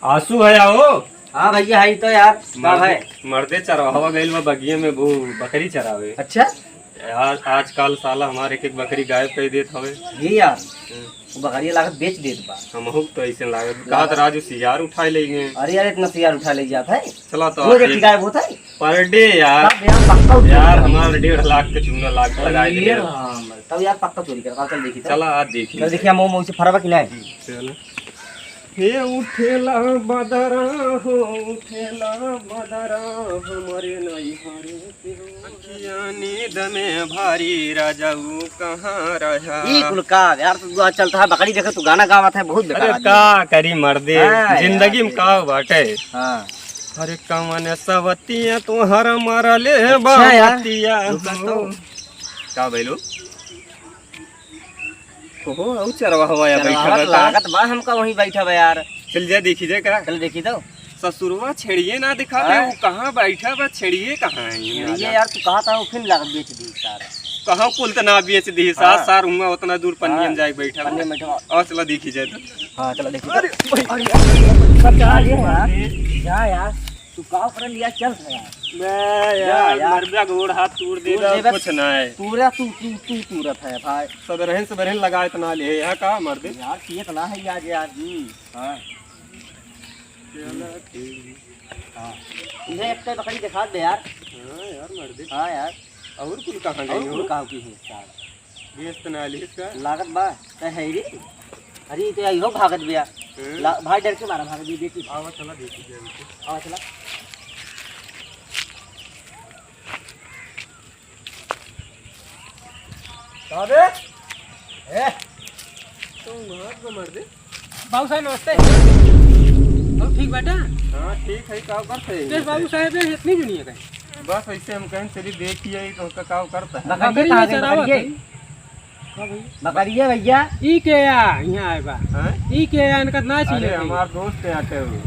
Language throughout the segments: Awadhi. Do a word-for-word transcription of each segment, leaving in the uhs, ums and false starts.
आंसू है आओ। हाँ भैया, है तो यार, का मर्दे, है? मर्दे चरवाहवा गइल बा बगिया में, वो बकरी चरावे। अच्छा? यार, आजकल साला हमार एक एक बकरी गायब कर देत हवे। जी यार, हम्म। वो बकरिया लागत बेच देत बा। हमहू तो ऐसे लागत। लागत। कहत राजू सियार उठाए ले गए। अरे यार, इतना सियार उठा ले जात है। चला तो वो आप देख एक गायब होत है। Per day यार। तब यार पक्का उठा यार, ले। हमार डेढ़ लाख के चूना लाग, लगा दे। अरे यार, हाँ, तब यार पक्का चोरी कर। चल देखी तो। चला आज देखी। चल देखी, हम मऊ से फरवा कि नहीं? चल। हे उठेला बदरा हो, उठेला बदरा, हमरे नैहरे से हो। अखिया नींद में भारी, राजाऊ कहाँ रहा? ई कुल का यार, तू आज चलता है बकरी देखे, तू गाना गावत है, बहुत बेकार अरे आदमी। का करी मर्दे, हाँ, जिंदगी यार। में का बाटे? हाँ। अरे कवन सवतिया तोहर मरले अच्छा यार। बतिया रुक तो। हो। का भइलो? ओहो, अउ चरवाहवा या चरवाहा बैठा बा का? लागत बा हमका वहीं बैठा बा यार। चल जा देखी जा का? चल देखी तो। ससुरवा छेड़िए ना दिखा हाँ? दे, वो कहाँ बैठा बा, छेड़िए कहाँ है ये छेड़िए राजा? यार, तू कहा था वो फिर लागत बेच दी सारा। कहाँ कुल त ना बेच दी सार, हाँ। सार हुआ उतना दूर पन्नियन हाँ। जाए बैठा बा। पन्नी में बैठा। और चला देखी जाए तो। हाँ, चला देखी। अरे, अरे, अरे, अरे, जा यार, तू का कर लिया, चल यार। मैं जा यार, यार। मरबा गोड़ हाथ तूड़ दे तूड़ दे, देबे। कुछ ना है। तूरा तू, तू, तू तूरत है भाई। सबरहन, सबरहन लगा इतना ले, यहाँ का मर दे। यार, ये तो ना है यार, यार। हम्म। हाँ। चला ठीक। हाँ। इहे एक तो बकरी दिखा दे यार। हाँ यार, मर दे। हाँ यार। और कुल कहाँ और गई कुल हो? कहाँ की है यार? बेच तो ना ली इसका। लागत बा, त है रे। अरे, तो यही हो भागत बिया। हम्म। ला, भाई डर के मारा भागत बिया, देखी। आवा चला, देखी जाए इसे। आवा चला। का बे? ए? तो मार को मार दे। बाबू साहब, नमस्ते। और ठीक बाटा? हाँ, ठीक है, का करत है? बस बाबू साहब, ये इतनी भी नहीं है कहीं। बस ऐसे हम कहीं चली देखी आई तो उनका का करत है। बकरिया बकरिया कहाँ गई, चरावत बकरिया? है। का भैया? बकरिया भैया। ई के या, यहाँ आए बा। हैं? ई के या, इनका ना चिन्हे अरे, कहीं। हमार दोस्त है आते हुए।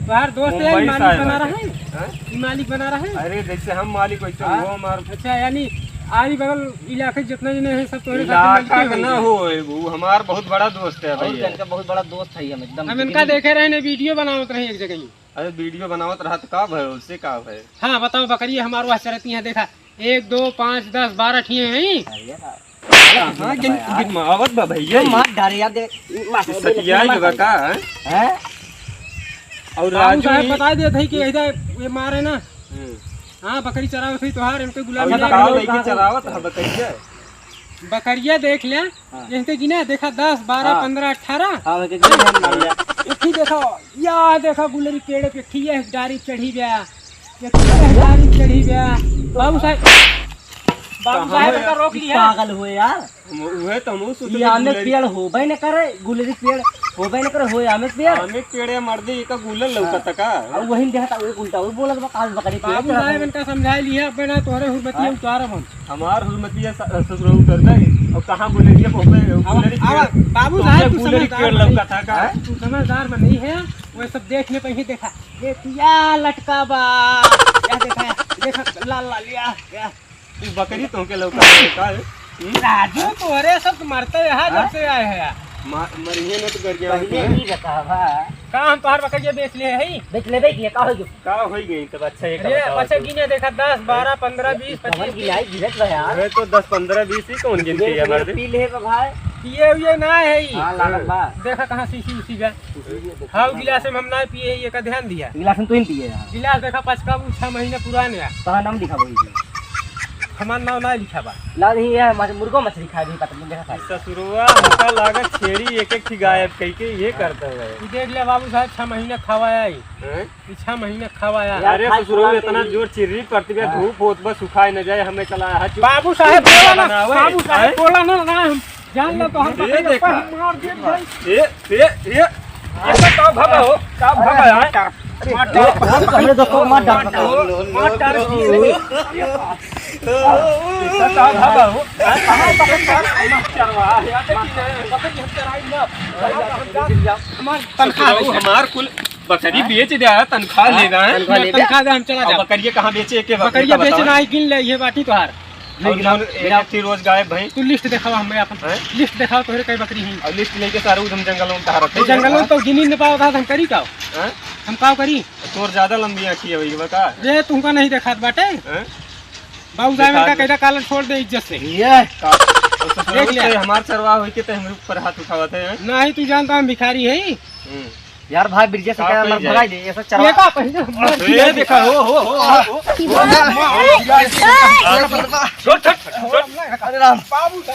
तोहार दोस्त है, मुंबई ई से मालिक आए बना बाटे। रहे? हैं? ई मालिक बना रहे? अरे, जैसे हम मालिक, वैसे हाँ। वो हमार अच्छा, यानी आरी बगल इलाके जितना जने हैं, सब तोहरे साथे इलाका मालिके के ना होइगे। हो, वो हमार बहुत बड़ा दोस्त है और भैया। इनका बहुत बड़ा दोस्त है हम एकदम हम इनका जिगरी। देखे रहे ने, वीडियो बनावत रहे एक जगह ही। अरे, वीडियो बनावत रहा तो का भय, उससे का भय? हाँ, बताओ, बकरी हमार वहाँ चरती है, देखा, एक, दो, पाँच, दस, बारह ठिए हैं। अरे यार, हाँ, गिन, गिन, गिन, आवत बा भैया। मार डारे यार, दे, मार, सटिया के बा का, हैं? हैं? और बाबू राजू साहब ही बता देत है कि इधर ये मारे ना। हम्म। हाँ, बकरी चरावत है तोहार, इनके गुलाब अभी जामुन। कहाँ लेके चरावत है बकरिया? बकरिया देख ले, हाँ। इनके गिने देखा, दस, बारह, हाँ। पन्द्रह, अठारह। हाँ, एक, एक, एक, एक ही देखा, या देखा गुलरी पेड़ पे, एक ही ये डारी चढ़ी गया, एक ही ये डारी चढ़ी गया। बाबू साहब, बाबू साहब, कहाँ इनका रोक लिया। पागल हुए यार। हम, उहे तो हमहू सोचे ये कि आमे गुलरी पेड़ होबे न करे, गुलरी पेड़ होबे न करे, होए आमे पेड़। आमे पेड़ या मर्दे, एका गुलर लौकत का? हाँ। और वही देखता, वो उल्टा, वो बोलत बा, काल बकरी पेड़ बाबू चढ़ा साहब, है। इनका समझा लिया, अब ना तोहरे हुरमतिया हाँ। उतारब हम। हमार हुरमतिया स-, ससुर उतर गई। और कहाँ गुलरिया को हमें अब, गुलरी अब, पेड़, बाबू तो साहब, हमें तू गुलरी समझदार पेड़ नहीं। लौकत का? हाँ? तू समझदार में नहीं है, वो सब देख ले, पहले देखा, ये पिया लटका बा, या देखा, देखा, लाल लाल, या, या। ई बकरी तोहके लौका है का? हम्म? राजू, तोहरे सब मरते यहाँ हाँ? जब से आए हैं यार। मा-, मरिहे न तो गरिया पहले होते हैं। ही बतावा। का हम तोहार बकरिया बेच ले हई? बेच लेबे किया, का हो गयो? का हो गई तब? अच्छा, एक अरे, बताओ अच्छा, तो। गिने देखा, दस, बारह, पन्द्रह, बीस, कवन पच्चीस। गिनाई गिरत बा यार। अरे, तो दस, पन्द्रह, बीस ही कौन गिनती है, मर्दे? पी ले बा भाई। पिए हुए ना है ई। हाँ, लागल बा। देखा कहाँ सीसी उसी बा। हाँ, गिलास में हम ना पिए, ये का ध्यान दिया। गिलास में तू ही पिए यार। गिलास देखा, पचका, वो छह महीने पुरान है। कहाँ नाम लिखा वही पे? हमार नाम ना लिखा बा। ला, नहीं, ये मछ-, मुर्गो मछली खाए भी पता नहीं, देखा खाए। ससुरवा, हमका लागत छेड़ी एक एक ठिकाए अब कह के ये करता है। तू देख ले बाबू साहब, छह महीने खावा आई। हैं? ई छह महीने खावा आई। यार, अरे खाए ससुरवा, पुरान इतना के जोर चिर्री पड़ती बा, हाँ। धूप होत बा, सुखाए न जाए, हमें चला है। बाबू साहब, बोला ना, बनावे। बाबू साहब, हैं? बोला ना, ना, हम जान लो तो हम ये पकड़ के देखा। मार दे भाई। ए, ए, ए, ये तो का भगा हो? का भगा है? अरे, मार डाल। हमरे दोस्तों को मार डाल। मार डाल। ये तो का भगा हो? कहाँ पकड़ के मार चढ़वा है? पकड़ के हम चढ़ाई ना। हमार तनख्वाह तो हमार कुल बकरी हाँ? बेच दे, तनख्वाह हाँ? ले रहा है। तनख्वाह ले तनख्वाह दे, हम चला अब जाओ। बकरिया कहाँ बेचे, के बकरिया बकरिया बेचे बताओ। ना, गिन ले, ये बाटी तोहार। और गिनाओ, जौन गिनाओ। एक थी रोज गायब भई। तू लिस्ट देखावा हमें अपन। हैं? लिस्ट देखावा, तोहरे कई बकरी हैं। और लिस्ट लेके सारे उधम जंगलों में तहारत तो है। जंगलों में तो गिनी न पाओ, था हम करी का? हैं? हम काव करी? तोर ज्यादा लंबी आँखी है, वही बता। रे, तुमका नहीं देखात बाटे? हैं? बाबू साहब, देखा इनका दे। कैदा कालर छोड़ दे इज्जत से। ये का? तो ससुरा देख ले। तो हमार चरवाह होई के तो हमरे ऊपर हाथ उठावत है, हैं? नहीं, तू जानता हम भिखारी है। हम्म। यार भाई, ब्रिजेश से का कह, कही मत जाए? भगाई दे, ऐसा चरवा ये का कही? ये देखा, हो, हो, हो, हो, हो। छोड़, छोड़, छोड़। अरे राम।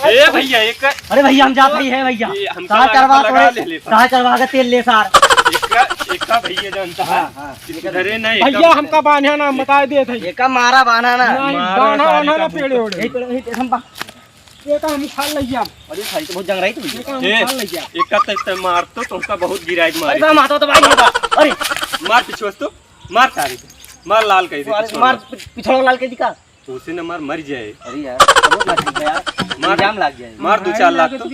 ए भैया, एक अरे भैया, हम जात नहीं है भैया। ये हमका सार लागत चरवा लगा तोरे, ले, ले, सार। सार चरवा के तेल ले सार। एक, एक भैया जानता है। हाँ, हाँ। कि सुधरे नहीं, भैया, एकदम हमका बांधा ना, बताए दे थे। एका मारा बांधा ना। नहीं, मारा बांधा सारी वाला का पेड़े भूत। ओड़े। यही पेड़, यही पेड़ हम बा- ये तो हम उखाड़ लइया। अरे भाई, तो बहुत जंग रही थी ये भैया। तो हम ए, उखाड़ लइया। एक का तो इतना मार तो, तुमका बहुत गिराई मारी। अरे, मार तो, तो भाई, नहीं बा। अरे। मार पीछे से तो, मार सारी को। मार लाल कही दे अरे, पिछोड़ा। मार पि-, पिछोड़ा लाल कही दी का? तो उसे न मार, मर जाए। अरे यार, बहुत मार दी यार। मार, इल्जाम लग जाए। मार दो चार लाख तो। अरे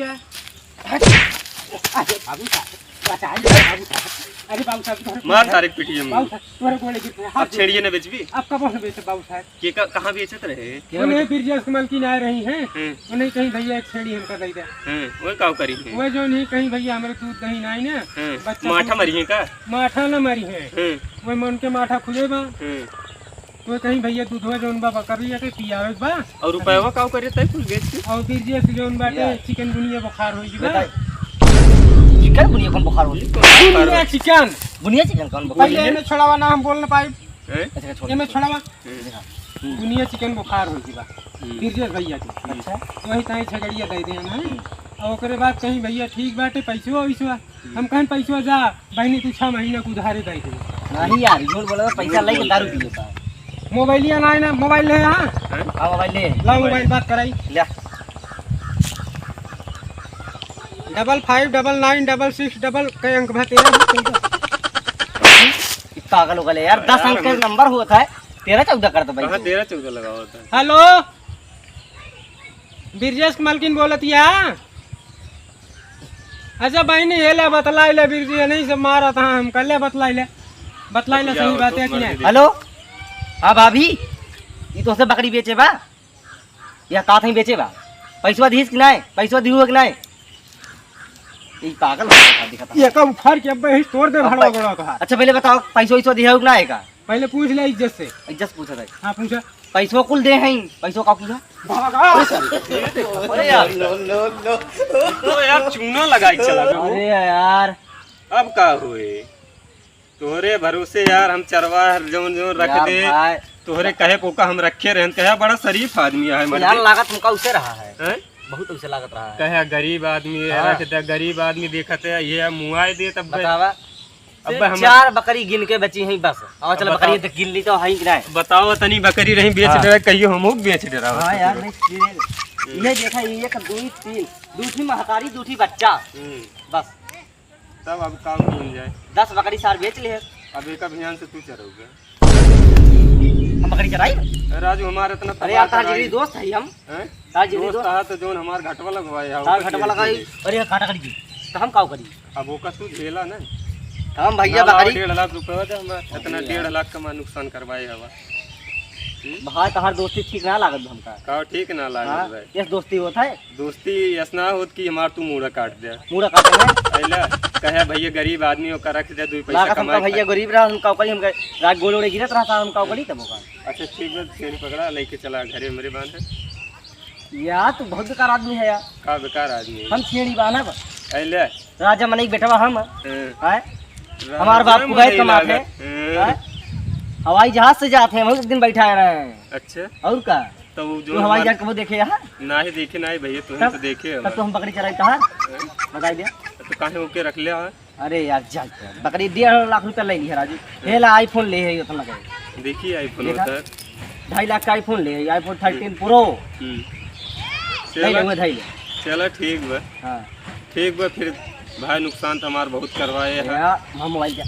बाबू साहब, बचा ले बाबू साहब। अरे बाबू साहब, इधर मार सारे पिटिए में। बाबू साहब, तुम्हारे गोड़े गिर पड़े, हाथ अब छेड़िए न बेचबी? अब कब हम बेचब बाबू साहब? के का, कहाँ बेचत रहे? उन्हें ब्रिजेश की मलकिन आए रही हैं। हम्म। उन्हें कहीं भैया एक छेड़ी हमका दे दे। हम्म, वो का करी है? वो जो नहीं कहीं भैया हमारे दूध दही नाई ना। हम्म, बच्चा माठा दूध मरी है का? माठा ना मरी है। हम्म। वो मन के माठा खुले बा। हम्म। तो कहीं भैया दूधवा जौन बा बकरिया के पियावे के बा। और रुपयवा का करे तय कुल बेच के? और ब्रिजेश जौन बाटे या। चिकनगुनिया बुखार होई बा। बताई। चिकनगुनिया कौन बुखार होई? चिकन बुनिया बुखार। चिकन। बुनिया चिकन कौन बुखार पहले होई? एमे छोड़ावा ना हम बोल ना पाई। हैं? अच्छा, छोड़। एमे छोड़ावा। हम्म। दुनिया चिकन बुखार होई बा। हम्म। ब्रिजेश भैया के। अच्छा। वही ताई छगड़िया दे दे ना। हम्म। और ओकरे बाद कहीं भैया ठीक बाटे पैसवा वैसवा। हम कहन पैसवा जा, बहिनी तू छह महीना के उधारे दे दे। नहीं यार, झूठ बोला था, पैसा लेके दारू पिए था। मोबाइलिया ना है ना, मोबाइल है हाँ? हैं? हाँ, मोबाइल ले। ला मोबाइल बात कराई। ले। डबल फाइव डबल नाइन डबल सिक्स डबल के अंक भा तेरा। ई पागल हो गए यार, दस अंक के नंबर होता है, तेरह चौदह कर दो भाई। कहाँ तेरह चौदह लगावा था? हेलो, बिरजेश की मालकिन बोलत या? अच्छा बहिनी, ये ले बतलाई ले, बिरजेश नहीं से मारत हाँ हम, कर ले बतलाई ले, बतलाई ले, सही बात है कि नहीं? हेलो, हाँ भाभी, ये तो से बकरी बेचे बा? या का थई बेचे बा? पैसवा दिहिस कि नाय? पैसवा दिहु कि नाय? ई पागल हो गया, दिखा था। ये का उखाड़ के अब ही तोड़ दे, अब भाड़वा भाई। गोड़वा का। अच्छा, पहले बताओ, पैसवा वैसवा दिहु कि नाय का? पहले पूछ ले इज्जत से। इज्जत से पूछा था। हाँ, पूछा। पैसवा कुल दे हैं, पैसवा का पूछा? भागा। अरे यार। No, no, no। तो यार, चूना लगाई चला गया वो। अरे यार। अब का हुए? तोहरे भरोसे यार हम चरवाह जौन जौन रख यार दे, भाई। तोहरे कहे पोका हम रखे रहन, कहे बड़ा शरीफ आदमी है, मर्दे। यार लागत हमका उसे रहा है। हैं? बहुत उसे लागत रहा है। कहे गरीब आदमी है, हाँ। रख दे, गरीब आदमी देखत है, ये मुआए दे तब बतावा। अब हम चार बकरी गिन के बची हैं बस। और अब चल बकरी बताओ। तो गिन ली तो है कि नहीं? बताओ तनी बकरी रही बेच हाँ। दे, कहियो हम बेच दे रहा हाँ यार, नहीं, ये, ये देखा, ये एक, दो, तीन, दो ठी महतारी, दो ठी बच्चा। हम्म। बस। तब अब काम बन जाए। दस बकरी सार बेच ले। अब एक अभियान से तू चरोगे। हम बकरी चराई? ए राजू, हमारे इतना अरे यार, तबाह तार कराई। जिगरी दोस्त है हम। हैं? तार जिगरी दोस्त दोस्त। कहा तो जोन हमार घटवा लगवाए है, तार ओकर घटवा झेल लगाई। ले। अरे घाटा करी। तो हम काव करी? अब ओका तू झेला ना। हम भैया ना लाओ बकरी डेढ़ लाख रुपया दे, हम इतना अरे यार। डेढ़ लाख का नुकसान करवाए हवा। हम्म? भाई, तहार दोस्ती ठीक ना लागत हमका। का ठीक ना लागत हाँ? भाई? यस दोस्ती होत है। दोस्ती यस ना होत कि हमार तू मूड़ा काट दे। मूड़ा काट दे। अइला, कहे भैया गरीब आदमी ओकर रख दे, दुई पैसा लागत हमका कमाए भैया खातिर। गरीब रहा, हमका ओकरी, हमका रात गोड़ ओड़े गिरत रहा था, हमका ओकरी तब ओकर। अच्छा ठीक बा, छेड़ी पकड़ा, लेके चला घरे हमरे बांध। यार, तू बहुत बेकार आदमी है यार। का बेकार आदमी है? हम छेड़ी बांधब। अइला। राजा मनई बेटवा हम। हाँ। हैं? राजा हमार बाप मनई कुवैत कमात है। लागत। हाँ। हैं? हवाई जहाज से जात है, हम एक दिन बैठा रहे हैं। अच्छा। और का? तो वो जो तू हवाई हमार जहाज कबो देखे यहाँ? नाही देखे, नाही भैया, तू तब, तो देखे तब हमार। तो हम बकरी चराई तहार। हैं? बताई दे। तो काहे ओके रख ले है? अरे यार, जा, जा। बकरी डेढ़ लाख रुपया ले ली है राजू। हैं? हे ला iPhone ले है, ये तो लगे। देखिए iPhone देखा? होता है। ढाई लाख का iPhone ले, iPhone thirteen Pro। हम्म। नहीं चला। लेंगे, ढाई ले। चला, ठीक बा। हाँ। ठीक बा, फिर भाई, नुकसान तो हमार बहुत करवाए है। भैया, हम मोबाइल क्या?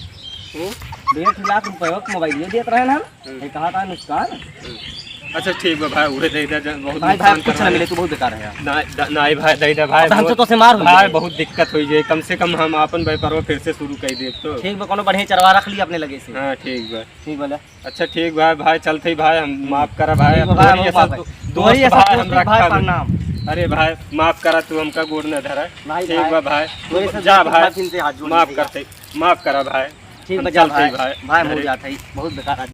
हम्म? डेढ़ लाख रुपए हो, मोबाइल ये देत रहे ना हम। हम्म। ये कहा था नुकसान। हम्म। अच्छा, ठीक बा भाई, उहे दे दे, जन बहुत भाई, भाई, नुकसान कुछ ना करवाए। मिले, तू बहुत बेकार है यार। ना, द-, नाई भाई, दे दे भाई, अब हमसे बहुत, तो से मार हो भाई, जाए। बहुत दिक्कत हो जाए। कम से कम हम आपन व्यापार फिर से शुरू कर दे तो। ठीक बा, कोनो बढ़िया चरवा रख ली अपने लगे से। हाँ, ठीक बा। ठीक बोला। अच्छा ठीक भाई, भाई चलते ही भाई, हम हम्म। माफ करा भाई, ठीक बा भाई, तोहरी हम ऐसा माफ दो-, कर-, दोस्त तोहरी ऐसा भाई हम दोस्त रखा भाई, भी। प्रणाम। अरे भाई माफ करा, तू हमका गोड़ न धरा। नहीं ठीक भाई, बा भाई, तोहरी ऐसा जा दोस्त भाई, भाई, फिर से हाथ जोड़ माफ लिया। करते, माफ करा भाई। ठीक हम बा, जा चलते भाई, भाई। भाई, हम घरे। जात है, बहुत बेकार आदमी।